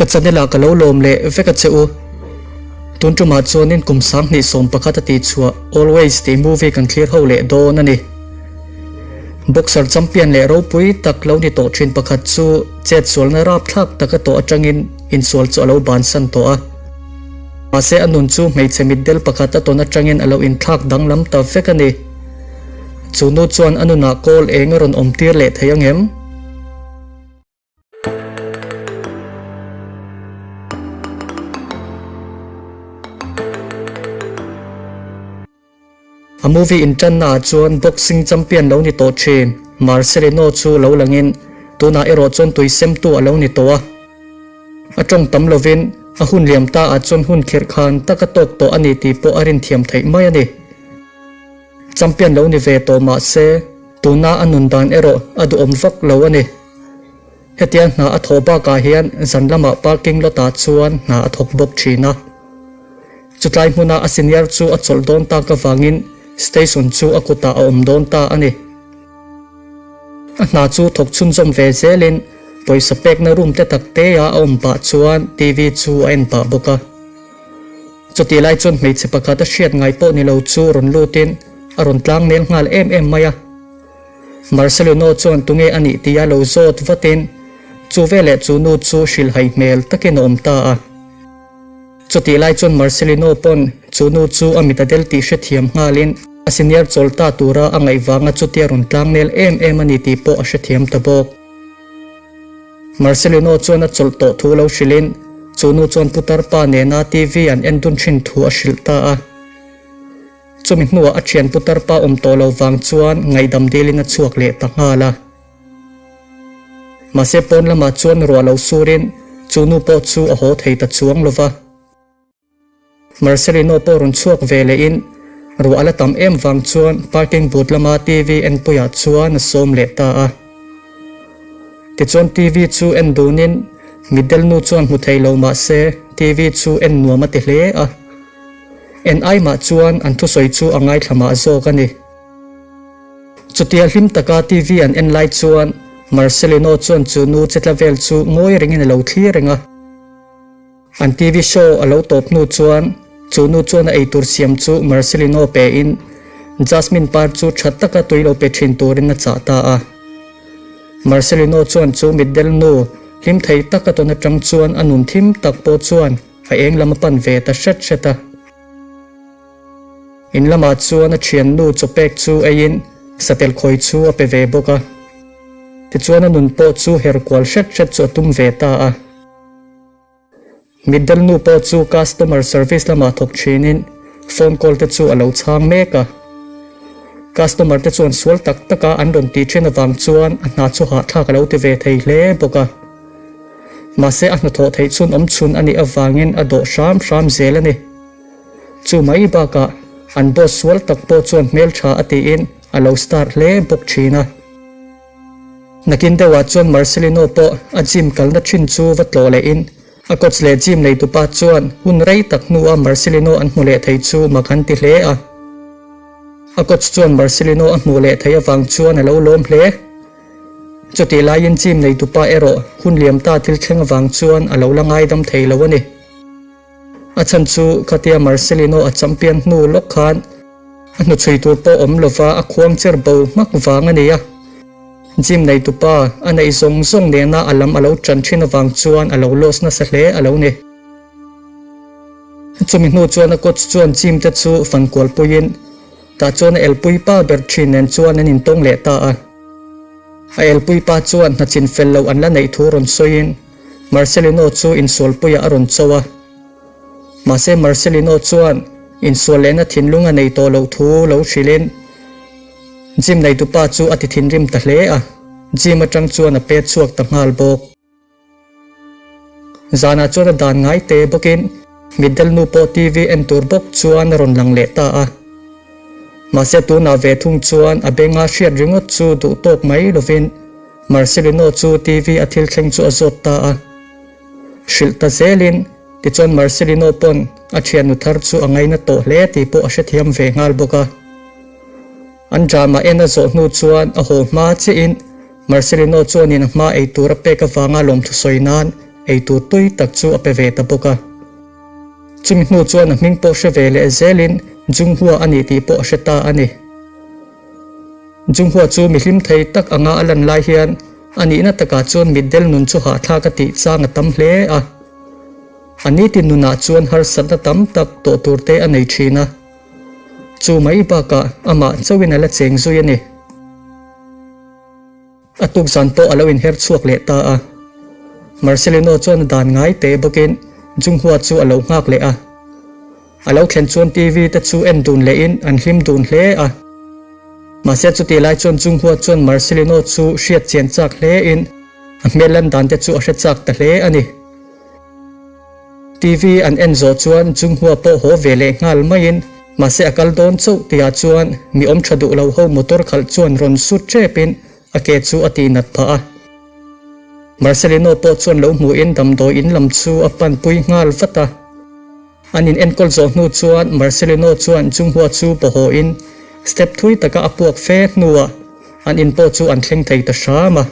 Ka channel ah ka lo lawm leh vek a che u. Tun tumah chuanin kum 2011 a tihchhuah Always tih movie kan thlir ho leh dawn a ni. Boxer champion leh ropui tak lo ni tawh thin pakhat chu chetsualna rapthlak tak a tawh atangin insual chu a lo bansan tawh a. Mahse a nun chu hmeichhe mitdel pakhat a tawn atangin a lo inthlak danglam ta vek a ni. Chu nu chuan a nunah kawl eng a rawn awm tir leh thei ang em? A movie inṭanna ah chuan boxing champion lo ni tawh ṭhin Marcelino chu lo langin tunah erawh chuan tui semtu a lo ni tawh a. A ṭawng tam lovin a hun liam ta ah chuan hun khirh khan tak a tawk tawh a ni tih pawh a rinthiam theih mai a ni. Champion lo ni ve tawh mah se tuna a nun dan erawh a duhawm vak lo a ni. Hetia hna a thawh bakah hian zan lamah parking lot ah chuan hna a thawk bawk thin a. Chutlai hmuna a senior chu a chawlh dawn tak avangin station chu a kutah a awm dawn ta a ni. A hna chu thawk chhunzawm ve zelin pawisa pekna room te tak te a a awm pah chuan TV chu a en pah bawk a. Chutih lai chuan hmeichhe pakhat a hriat ngai pawh ni lo chu rawn lutin a rawn tlang nel nghal em em mai a. Marcelino chuan tunge a nih tia lo zawt vatin chu veleh chu nu chu hrilhhai hmel takin a awm ta a. Chutih lai chuan Marcelino pawn chu nu chu a mit a del tih hrethiam nghalin a senior chawl ta tura a ngaih vanga chutia rawn tlang nel em em a ni tih pawh a hrethiam ta bawk. Marcelino chuan a chawlh tawh thu lo hrilhin chu nu chuan putar pa nena TV an en dun thin thu a hrilh ta a. Chumi hnuah a thian putar pa awm tawh lo vang chuan ngaihdam dilin a chhuak leh ta nghal a. Mahse pawn lamah chuan ruah lo surin chu nu pawh chu a haw thei ta chuang lo va. Marcelino pawh rawn chhuak ve lehin ruah a la tam em vang chuan parking booth lama TV enpuiah chuan a sawm leh ta a. Tichuan TV chu en dunin mitdel nu chuan hmu thei lo mah se TV chu en nuam a ti hle a. En ai mah chuan an thusawi chu a ngaithla mah zawk a ni. Chutia hlim taka TV an en lai chuan Marcelino chuan chu nu che tla vel chu ngawi rengin a lo thlir reng a. An TV show a lo tawp hnu chuan chu nu chuan a eitur siam chu Marcelino pe in Jasmine par chu tha taka tui lo pe thin turin a chah ta a. Marcelino chuan chu mitdel nu hlim thei taka tawn atang chuan a nun thim tak pawh chuan a eng lam a pan ve ta hret hret a. In lamah chuan a thiannu chawpek chu eiin satel khawi chu a pe ve bawk a. Tichuan a nun pawh chu her kual hret hret chu a tum ve ta a. Mitdel nu pawh chu customer service lamah thawk thinin phone call te chu a lo chhang mek a. Customer te chuan sual tak taka an rawn tih thin avang chuan a hna chu hahthlak a lo ti ve thei hle bawk a. Mahse a hnathawh theih chhun awm chhun a nih avangin a dawh hram hram zel a ni. Chu mai bakah an boss sual tak pawh chuan hmeltha a tiin a lo star hle bawk thin a. Nakin deuhah chuan Marcelino pawh a gym kalna thin chu va tlawh lehin a coach leh gym neitupa chuan hun rei tak hnua Marcelino an hmu leh thei chu mak an ti hle a. A coach chuan Marcelino a hmuh leh theih avang chuan a lo lawm hle. Chutih laiin gym neitupa erawh hun liam ta thil thleng avang chuan a lo la ngaidam thei lo a ni. A chhan chu khatia Marcelino a champion hnu lawk khan A hnuchhui tur pawh awm lova a khuang cher bo hmak vang a ni a. Gym neitupa a neih zawng zawng nena a lam a lo tan thin avang chuan a lo loss nasa hle a lo ni. Chumi hnu chuan a coach chuan gym te chu fan kual puiin tah chuan a elpui pa ber thin nen chuan an intawng leh ta a. A elpui pa chuan hna chin fel loh an la neih thu rawn sawiin Marcelino chu insualpuiah a rawn cho a. Mahse Marcelino chuan insual lehna thinlung a nei tawh loh thu lo hrilhin gym neitupa chu a ti thinrim ta hle a, gym atang chuan a pet chhuak ta nghal bawk. Zanah chuan a dan ngai te bawkin mitdel nu pawh TV en tur bawk chuan a rawn lang leh ta a. Mahse tunah ve thung chuan a benga hriat ringawt chu duh tawk mai lovin Marcelino chu TV a thil thleng chu a zawt ta a. Hrilh ta zelin, tichuan Marcelino pawn a thiannu thar chu a ngaina tawh hle tih pawh a hrethiam ve nghal bawk a. An drama en a zawh hnu chuan a haw hma chiahin Marcelino chuanin a hma ei tur a pek avanga lawmthu sawi nan eitur tui tak chu a pe ve ta bawk a. Chumi hnu chuan a hming pawh hre ve leh zelin Junghua a nih tih pawh a hre ta a ni. Junghua chu mi hlim thei tak anga a lan lai hian a nihna takah chuan mitdel nun chu hahthlak a tih chang a tam hle a. A nitin nunah chuan harsatna tam tak tawh tur te a nei thin a. Chu mai bakah amah chauhin a la cheng zui a ni. A tuk zan pawh a lo inher chhuak leh ta a. Marcelino chuan a dan ngai teh bawkin Junghua chu a lo nghak leh a. A lo thlen chuan TV te chu en dun lehin an hlim dun hle a. Mahse chutih lai chuan Junghua chuan Marcelino chu hriat chian chak hlein a hmel lan dan te chu a hre chak ta hle a ni. TV an en zawh chuan Junghua pawh haw ve leh nghal maiin mahse a kal dawn chauh tihah chuan mi awm tha duh lo ho motor khalh chuan rawn sut tepin a ke chu a tihnat phah a. Marcelino pawh chuan lo hmuhin damdawi in lam chu a panpui nghal vat a. An in enkawl zawh hnu chuan Marcelino chuan Junghua chu pawhawhin step thui taka a puak fe hnuah an in pawh chu an thleng thei ta hram a.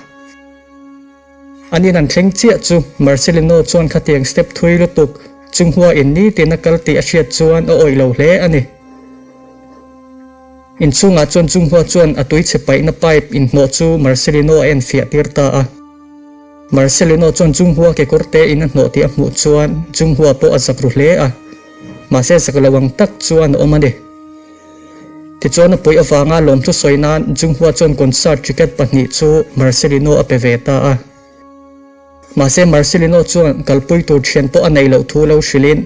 An in an thleng chiah chu Marcelino chuan khatiang step thui lutuk Chunghua in nitin a kal tih a hriat chuan a awih lo hle a ni. Inchhungah chuan Chunghua chuan a tui chhe paihna pipe inhnawh chu Marcelino a enfiah tir ta a. Marcelino chuan Chunghua kekawr te in a hnawh tih a hmuh chuan Chunghua pawh a zak ru hle a, mahse zak lo ang tak chuan a awm a ni. Tichuan a puih avanga lawmthu sawi nan Junghua chuan concert ticket pahnih chu Marcelino a pe ve ta a. Mahse Marcelino chuan kalpui tur thian pawh a neih loh thu lo hrilhin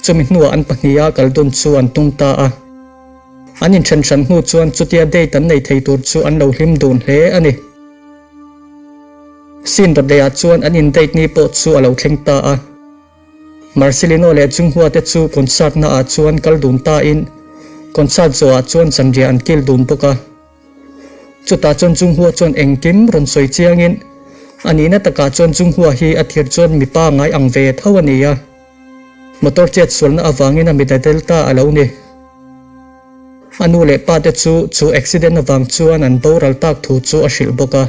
chumi hnuah an pahniha kal dun chu an tum ta a. An inthen hran hnu chuan chutia date an nei thei tur chu an lo hlim dun hle a ni. Scene rawt lehah chuan an in date ni pawh chu a lo thleng ta a. Marcelino leh Junghua te chu concert na ah chuan kal dun ta in concert zawh ah chuan zanriah an kil dun bawk a. Chutah chuan Junghua chuan engkim rawn sawi chiang in a nihna takah chuan Junghua hi a thir chuan mipa ngai ang ve tho a ni a. Motor chet sualna avangin a mit a del ta a lo ni. A nu leh pa te chu chu accident avang chuan an boral tak thu chu a hrilh bawk a.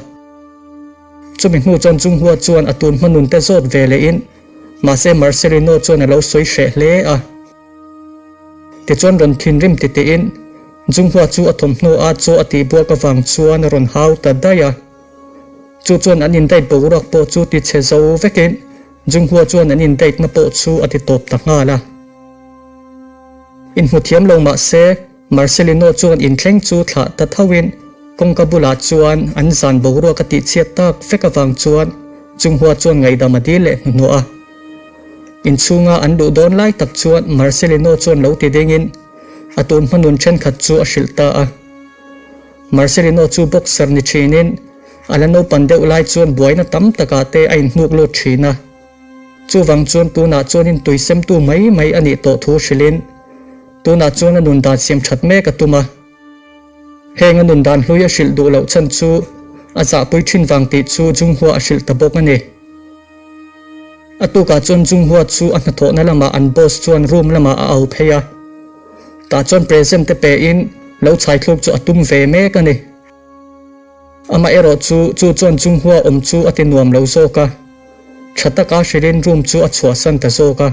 Chumi hnu chuan Junghua chuan a tun hma nun te zawt ve leh in Mahse Marcelino chuan a lo sawi hreh hle a. Tichuan rawn thinrim ti tiin Junghua chu a thawmhnaw a chaw a tih buak avang chuan a rawn hau ta daih a. Chu chuan an indate boruak pawh chu ti chhe zo vekin Junghua chuan an indate na pawh chu a ti tawp ta nghal a. Inhmu thiam lo mahse Marcelino chuan inthleng chu thlah ta thoin kawngka bulah chuan an zan boruak a tihchhiat tak vek avang chuan Chunghua chuan ngaihdam a dil leh hnuhnawh a. Inchhunga an luh dawn lai tak chuan Marcelino chuan lo ti dingin a tun hmanun thenkhat chu a hrilh ta a. Marcelino chu boxer ni thinin a la naupan deuh lai chuan buaina tam takah te a inhnuk lut thin a. Chuvang chuan tunah chuan in tui semtu mai mai a nih tawh thu hrilhin tunah chuan a nun dan siam that mek a tum a. Heng a nun dan hlui a hrilh duh loh chhan chu a zahpui thin vang tih chu Junghua a hrilh ta bawk a ni. A tukah chuan Junghua chu a hnathawhna lamah an boss chuan room lamah a au phei a. Tah chuan present te pein lo chhaithluk chu a tum ve mek a ni. Amah erawh chu chu chuan Junghua awm chu a ti nuam lo zawk a. Tha taka hrilhin room chu a chhuahsan ta zawk a.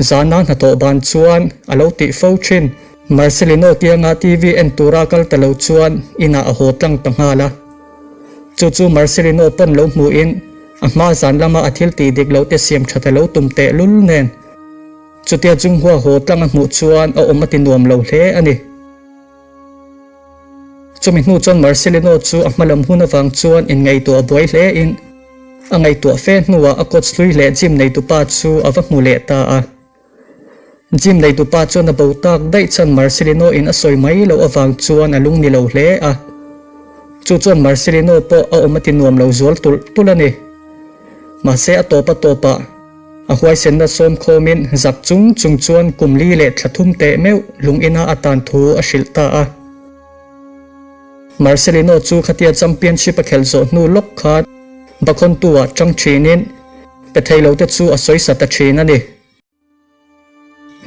Zana hnathawh ban chuan a lo tih fo thin. Marcelino kianga TV en tura kal ta lo chuan inah a haw tlang ta nghal a. Chu chu Marcelino pawn lo hmuhin a hma zan lama a thil tih dik lo te siam tha ta lo tum teh lul nen. Chutia Junghua haw tlang a hmuh chuan a awm a ti nuam lo hle a ni. Chumi hnu chuan Marcelino chu a hmalam hun avang chuan inngaihtuah buai hle in a ngaihtuah fe hnuah a coach hlui leh gym neitupa chu a va hmu leh ta a. Gym neitupa chuan a bo tak daih chhan Marcelino in a sawi mai loh avang chuan a lung ni lo hle a. Chu chuan Marcelino pawh a awm a ti nuam lo zual tulh tulh a ni. Mahse a tawp a tawpah. A huaisenna sawmkhawmin zak chung chung chuan kum li leh thla thum teh meuh lung ina a tan thu a hrilh ta a. Marcelino chu khatia championship a khelh zawh hnu lawk khan Bakhawntu-ah tang thinin pe thei lote chu a sawi sa ta thin a ni.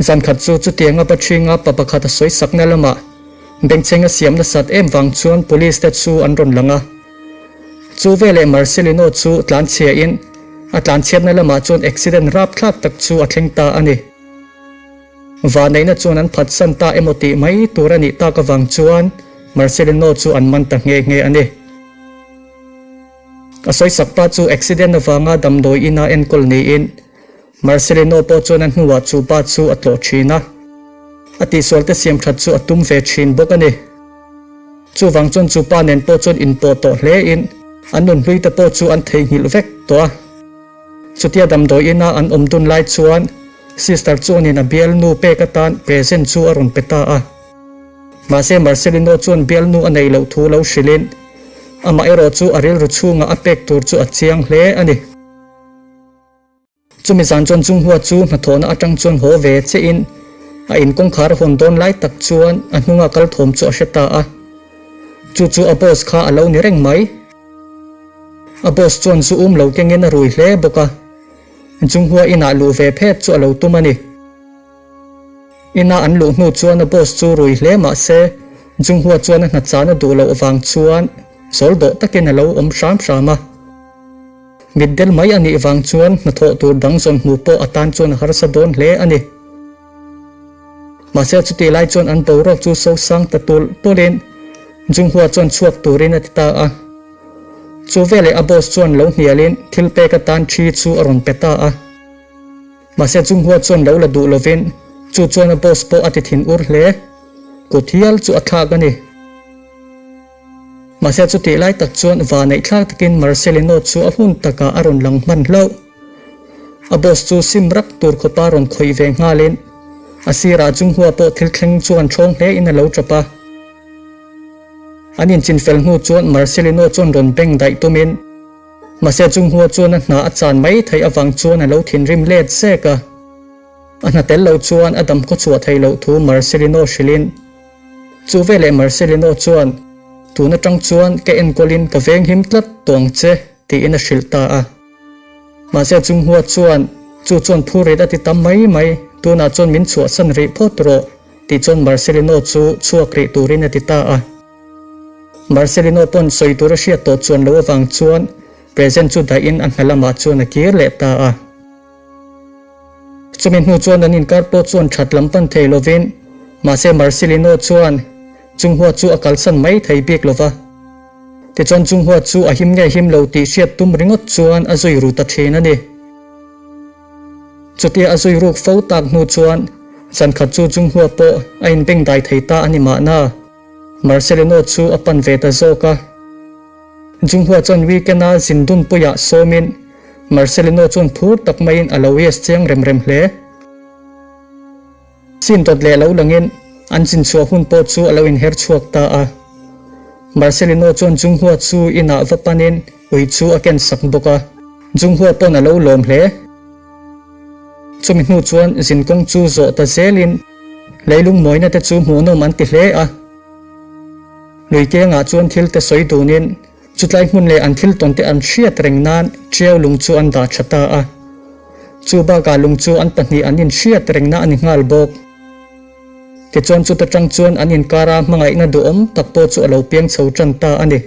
Zan khat chu chutianga Patringa pa pakhat a sawi sakna lamah bengchheng a siam nasat em vang chuan police te chu an rawn lang a. Chu veleh Marcelino chu tlanchhia in a tlanchhiatna lamah chuan accident rapthlak tak chu a thleng ta a ni. Vanneihna chuan an phatsan ta emaw tih mai tur a nih tak avang chuan Marcelino chu an man ta nghe nghe a ni. A sawisak pa chu accident avanga damdawi ina enkawl niin Marcelino pawh chuan a hnuah chu pa chu a tlawh thin a, a tihsualte siam that chu a tum ve thin bawk a ni. Chuvang chuan chu pa nen pawh chuan inpawh tawh hle in an nunhlui te pawh chu an theihnghilh vek tawh a. Chutia damdawi ina an awm dun lai chuan sister chuanin a bialnu pek atan present chu a rawn pe ta a. Mahse Marcelino chuan bialnu a neih loh thu lo hrilhin amah erawh chu a rilru chhungah a pek tur chu a chiang hle a ni. Chumi zan chuan Chunghua chu hnathawhna atang chuan haw ve che in a in kawngkhar a hawn dawn lai tak chuan a hnunga kal thawm chu a hre ta a. Chu chu a boss kha a lo ni reng mai. A boss chuan zu um lo kengin a rui hle bawk a. Chunghua inah luh ve phet chu a lo tum a ni. Ina an luh hnu chuan a boss chu rui hle mah se Chunghua chuan a hna chan a duh loh vang chuan zawl dawh takin a lo awm hram hram a. Mitdel mai a nih vang chuan hnathawh tur dang zawn hmu pawh a tan chuan a harsa dawn hle a ni. Mahse chutih lai chuan an boruak chu so sang ta tulh tulhin Junghua chuan chhuak turin a ti ta a. Chu veleh a boss chuan lo hnialin thil pek atan thi chu a rawn pe ta a. Mahse Junghua chuan lo la duh lovin chu chuan a boss pawh a ti thin ur hle. Kut hial chu a thlak a ni. Mahse chutih lai tak chuan va neih thlak takin Marcelino chu a hun takah a rawn lang hman hlauh. A boss chu sim rak tur khawpa rawn khawih ve nghalin a sirah Junghua pawh thil thleng chuan ṭhawng hlein a lo ṭap a. An inchinfel hnu chuan Marcelino chuan rawn beng daih tumin mahse Junghua chuan a hna a chan mai theih avang chuan a lo thinrim let zek a. A hna tel lo chuan a dam khawchhuah theih loh thu Marcelino hrilhin Chu veleh Marcelino chuan, Tun atang chuan ka enkawlin ka venghim tlat tawh ang che, tiin a hrilh ta a. Mahse Chunghua chuan, Chu chuan phurit a ti tam mai mai, tunah chuan min chhuahsan rih phawt rawh, tih chuan Marcelino chu chhuak rih turin a ti ta a. Marcelino pawn sawi tur a hriat tawh chuan lo avang chuan present chu dahin a hna lamah chuan a kir leh ta a. Chumi hnu chuan an inkar pawh chuan that lam pan thei lovin, mahse Marcelino chuan Chunghua chu a kalsan mai thei bik lo va. Tichuan Chunghua chu a him nge him lo tih hriat tum ringawt chuan a zui ru ta thin a ni. Chutia a zui ruk fo tak hnu chuan zankhat chu Chunghua pawh a inbengdai thei ta a ni mahna. Marcelino chu a pan ve ta zawk a. Junghua chuan weekend a zin dunpuiah sawmin Marcelino chuan phur tak maiin a lo yes chiang rem rem hle. Chin dawt leh lo langin an zin chhuah hun pawh chu a lo inher chhuak ta a. Marcelino chuan Junghua chu inah va panin ui chu a ken sak bawk a, Junghua pawn a lo lawm hle. Chumi hnu chuan zinkawng chu zawh ta zelin leilung mawina te chu hmuhnawm an ti hle a. Lui kengah chuan thil te sawi dunin chutlai hmun leh an thil tawn te an hriat reng nan ṭiau lung chu an dah ṭha ta a. Chu bakah lung chu an pahnih an inhriat rengna a ni nghal bawk. Tichuan chuta ṭang chuan an inkara hmangaihna duhawm tak pawh chu a lo piang chho ṭan ta a ni.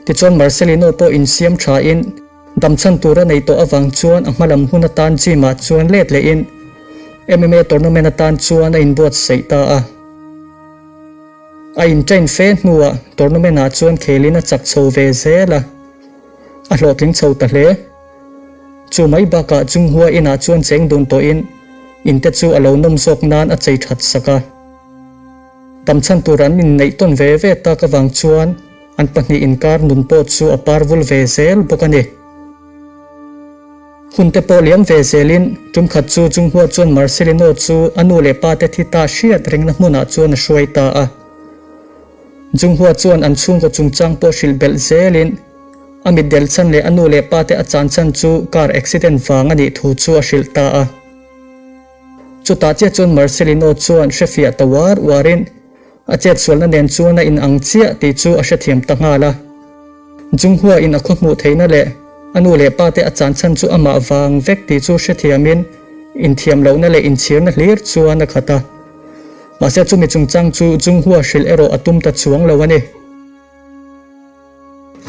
Tichuan Marcelino pawh insiam thain damchhan tur a nei tawh avang chuan a hmalam hun atan gym ah chuan let lehin MMA tournament atan chuan a inbuatsaih ta a. A intrain fe hnuah tournament ah chuan khelin a chak chho ve zel a, a hlawhtling chho ta hle. Chu mai bakah Chunghua inah chuan cheng dun tawhin inte chu a lo nawm zawk nan a chei that sak a. Damchhan tur an inneih tawn ve ve tak avang chuan an pahnih inkar nun pawh chu a par vul ve zel bawk a ni. Hun te pawh liam ve zelin tumkhat chu Junghua chuan Marcelino chu a nu leh pa te thi ta hriat rengna hmunah chuan a hruai ta a. Junghua chuan an chhungkaw chungchang pawh hrilh belh zelin a mitdel chhan leh a nu leh pa te a chan chhan chu car accident vang a nih thu chu a hrilh ta a. Chutah chiah chuan Marcelino chuan hrefiah ta uar uarin a chetsualna nen chuan a inang chiah tih chu a hrethiam ta nghal a. Junghua in a khaw hmuh theihna leh a nu leh pa te a chan chhan chu amah vang vek tih chu hrethiamin inthiam lohna leh inchhirna hlir chuan a khat a. Mahse chumi chungchang chu Junghua hrilh erawh a tum ta chuang lo a ni.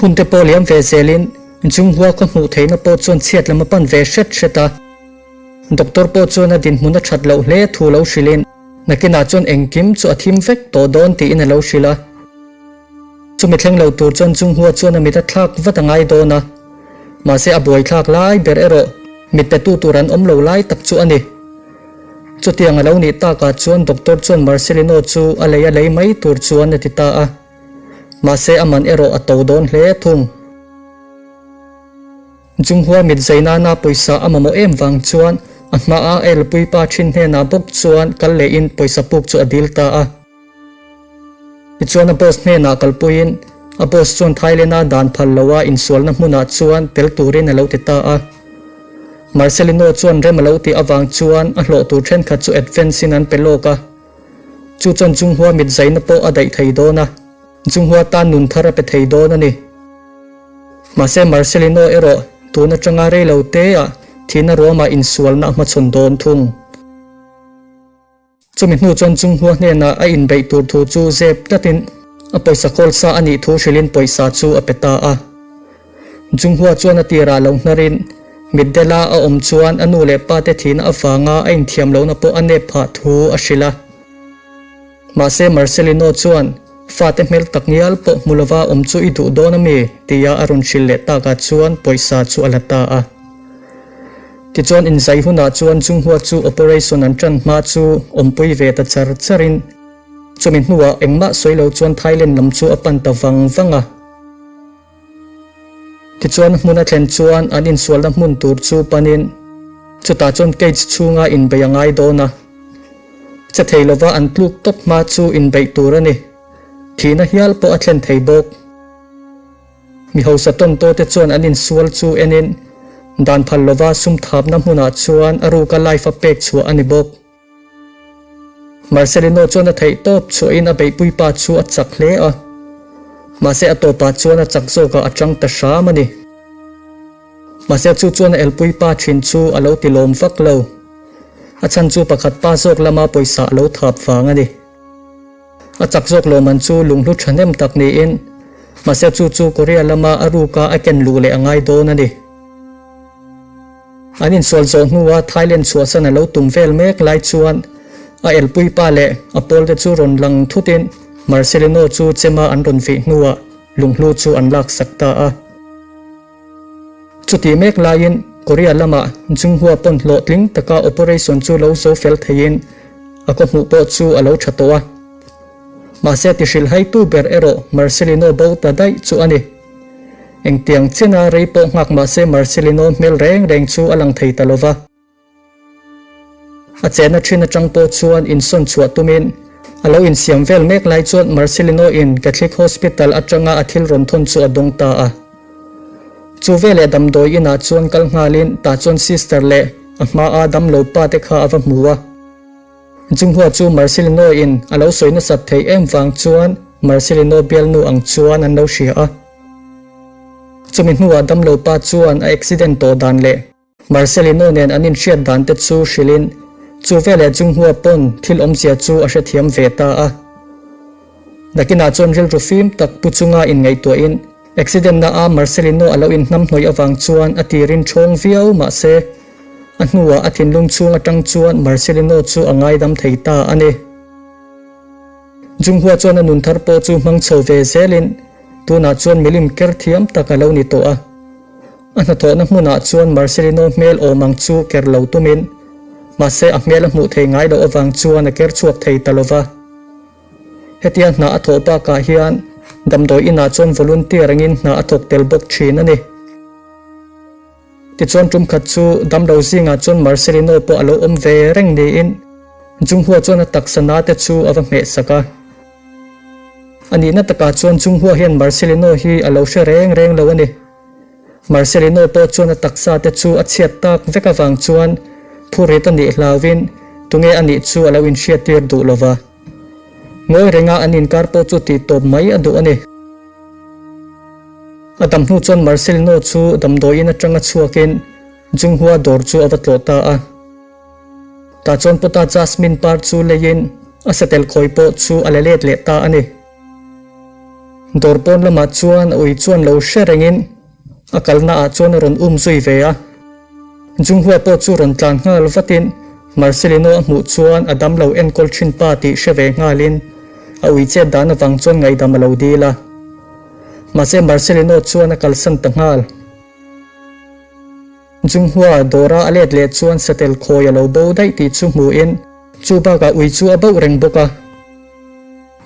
Hun te pawh liam ve zelin Junghua khaw hmuh theihna pawh chuan chhiat lam a pan ve hret hret a. Doctor pawh chuan a dinhmun a that loh hle thu lo hrilhin nakinah chuan engkim chu a thim vek tawh dawn tiin a lo hrilh a. Chumi thleng lo tur chuan Junghua chuan a mit a thlak vat a ngai dawn a. Mahse a buaithlak lai ber erawh mit petu tur an awm lo lai tak chu a ni. Chutiang a lo nih takah chuan doctor chuan Marcelino chu a lei a lei mai tur chuan a ti ta a. Mahse a man erawh a to dawn hle thung. Junghua mit zai nana pawisa a mamawh em vang chuan a hmaa a elpui pa thin hnenah bawk chuan kal lehin pawisa puk chu a dil ta a. Tichuan a boss hnenah kalpuiin a boss chuan Thailand-a dan phal loa insualna hmunah chuan tel turin a lo ti ta a. Marcelino chuan rem a lo tih avang chuan a hlawh tur thenkhat chu advance-in an pe lawk a. Chu chuan Junghua mit zaina pawh a daih thei dawn a, Junghua tan nun thar a pe thei dawn a ni. Mahse Marcelino erawh tun atanga rei lo teah thihna ruamah insualna a hmachhawn dawn thung. Chumi hnu chuan Chunghua hnenah a inbeih tur thu chu zep tlatin a pawisa kawl sa a nih thu hrilhin pawisa chu a pe ta a. Chunghua chuan a tirah lo hnarin Mitdela a awm chuan a nu leh pa te thihna avanga a inthiam lohna pawh a nep phah thu a hrilh a. Mahse Marcelino chuan fate hmel tak ngial pawh hmu lova awm chu i duh dawn a mi? tia a rawn hrilh leh takah chuan pawisa chu a la ta a. Tichuan inzai hunah chuan Junghua chu operation an tan hma chu awmpui ve ta char charin chumi hnuah engmah sawi lo chuan Thailand lam chu a pan ta vang vang a. Tichuan hmun a thlen chuan an insualna hmun tur chu panin chutah chuan cage chhunga inbeih a ngai dawn a. Che thei lova an tluk tawp hma chu inbeih tur a ni. Thihna hial pawh a thlen thei bawk. Mi hausa tawn tawh te chuan an insual chu enin dan phal lova sum thapna hmunah chuan a ruka life a pek chhuah a ni bawk. Marcelino chuan a theih tawp chhuahin a beihpui pa chu a chak hle a, mahse a tawpah chuan a chak zawkah a chang ta hram a ni. Mahse chu chuan a elpui pa thin chu a lo ti lawm vak lo. A chhan chu pakhat pa zawk lama pawisa a lo thap vang a ni. A chak zawk lawmman chu lunghlu thahnem tak niin, mahse chu chu Korea lama a ruka a ken luh leh a ngai dawn a ni. An insual zawh hnua Thailand chhuahsan a lo tum vel mek lai chuan a elpui pa leh a pawlte chu rawn lang thutin Marcelino chu chema an rawn vih hnuah lunghlu chu an laksak ta a. Chutih mek laiin Korea lamah Junghua pawn hlawhtling taka operation chu lo zo fel theiin a khaw hmuh pawh chu a lo tha tawh a. Mahse ti hrilhhaitu ber erawh Marcelino bo ta daih chu a ni. Engtiang chena rei pawh nghak mahse Marcelino hmel reng reng chu a lang thei ta lova. A chenna thin atang pawh chuan insawn chhuah tumin a lo insiam vel mek lai chuan Marcelino in Catholic Hospital atanga a thil rawn thawn chu a dawng ta a. Chu veleh damdawi inah chuan kal nghalin tah chuan sister leh a hmaa damlo pa te kha a va hmu a. Junghua chu Marcelino in a lo sawi nasat theih em vang chuan Marcelino bialnu ang chuan an lo hria a. Chumi hnuah damlo pa chuan a accident tawh dan leh Marcelino nen an inhriat dan te chu hrilhin chu veleh Junghua pawn thil awmzia chu a hrethiam ve ta a. Nakinah chuan rilru fim tak pu chunga inngaihtuahin accident na a Marcelino a lo inhnamhnawih avang chuan a tirin ṭhawng viau mahse a hnuah a thinlung chhung aṭang chuan Marcelino chu a ngaidam thei ta a ni. Junghua chuan a nun thar pawh chu hmang chho ve zelin tunah chuan milim ker thiam tak a lo ni tawh a. A hnathawhna hmunah chuan Marcelino hmel awm ang chu ker lo tumin, mahse a hmel a hmuh thei ngai loh avang chuan a ker chhuak thei ta lova. Hetia hna a thawh bakah hian damdawi inah chuan volunteer angin hna a thawk tel bawk thin a ni. Tichuan tum khat chu damlo zingah chuan Marcelino pawh a lo awm ve reng niin Junghua chuan a taksa na te chu a va hmeh sak a. A nihna takah chuan Junghua hian Marcelino hi a lo hre reng reng lo a ni. Marcelino pawh chuan a taksa te chu a chhiat tak vek avang chuan phurit a nih hlauhin tunge a nih chu a lo inhriattir duh lo va. Ngawi renga an inkar pawh chu tih tawp mai a duh a ni. A dam hnu chuan Marcelino chu damdawiin atanga chhuakin Junghua dawr chu a va tlawh ta a. Tah chuan Pota Jasmine par chu leiin a satel khawi pawh chu a la let leh ta a ni. Dawr pawn lamah chuan a ui chuan lo hre rengin a kalna ah chuan a rawn um zui ve a. Junghua pawh chu rawn tlan nghal vatin Marcelino a hmuh chuan a damlo enkawl thin pa tih hre ve nghalin a ui chet dan avang chuan ngaihdam a lo dil a. Mahse Marcelino chuan a kalsan ta nghal. Junghua dawra a let leh chuan satel khawi a lo bo daih tih chu hmuhin chu bakah ui chu a bauh reng bawk a.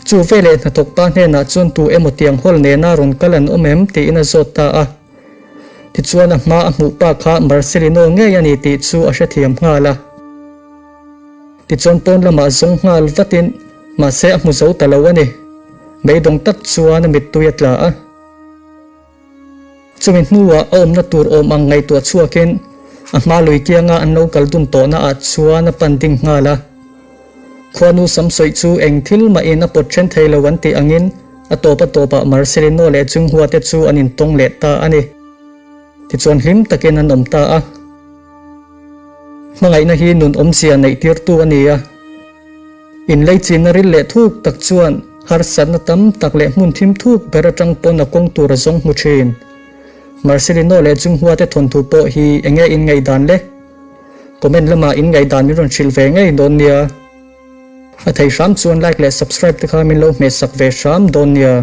Chu veleh hnathawk pa hnenah chuan tu emaw tiang hawl nena rawn kal an awm em tiin a zawt ta a. Tichuan a hma a hmuh pa kha Marcelino ngei a ni tih chu a hrethiam nghal a. Tichuan pawn lamah zawng nghal vatin mahse a hmu zo ta lo a ni. Beidawng tak chuan a mittui a tla a. Chumi hnuah a awmna tur awm ang ngaihtuah chhuakin a hma lui kianga an lo kal dun tawhna ah chuan a pan ding nghal a. Khuanu Samsawih chu eng thil mahin a pawt then thei lo an tih angin a tawp a tawpah Marcelino leh Chunghua te chu an intawng leh ta a ni. Tichuan hlim takin an awm ta a. Hmangaihna hi nun awmzia neih tirtu a ni a. Inleichinna ril leh thuk tak chuan harsatna tam tak leh hmun thim thuk ber atang pawn a kawng tur a zawng hmu thin. Marcelino leh Junghua te thawnthu pawh hi enge in ngaihdan le? Comment lamah in ngaihdan min rawn hrilh ve ngei dawn nia. A thei hram chuan like leh subscribe te kha min lo hmehsak ve hram dawn nia.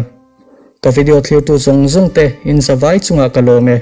Ka video thlirtu zawng zawng te in zavai chungah ka lawm e.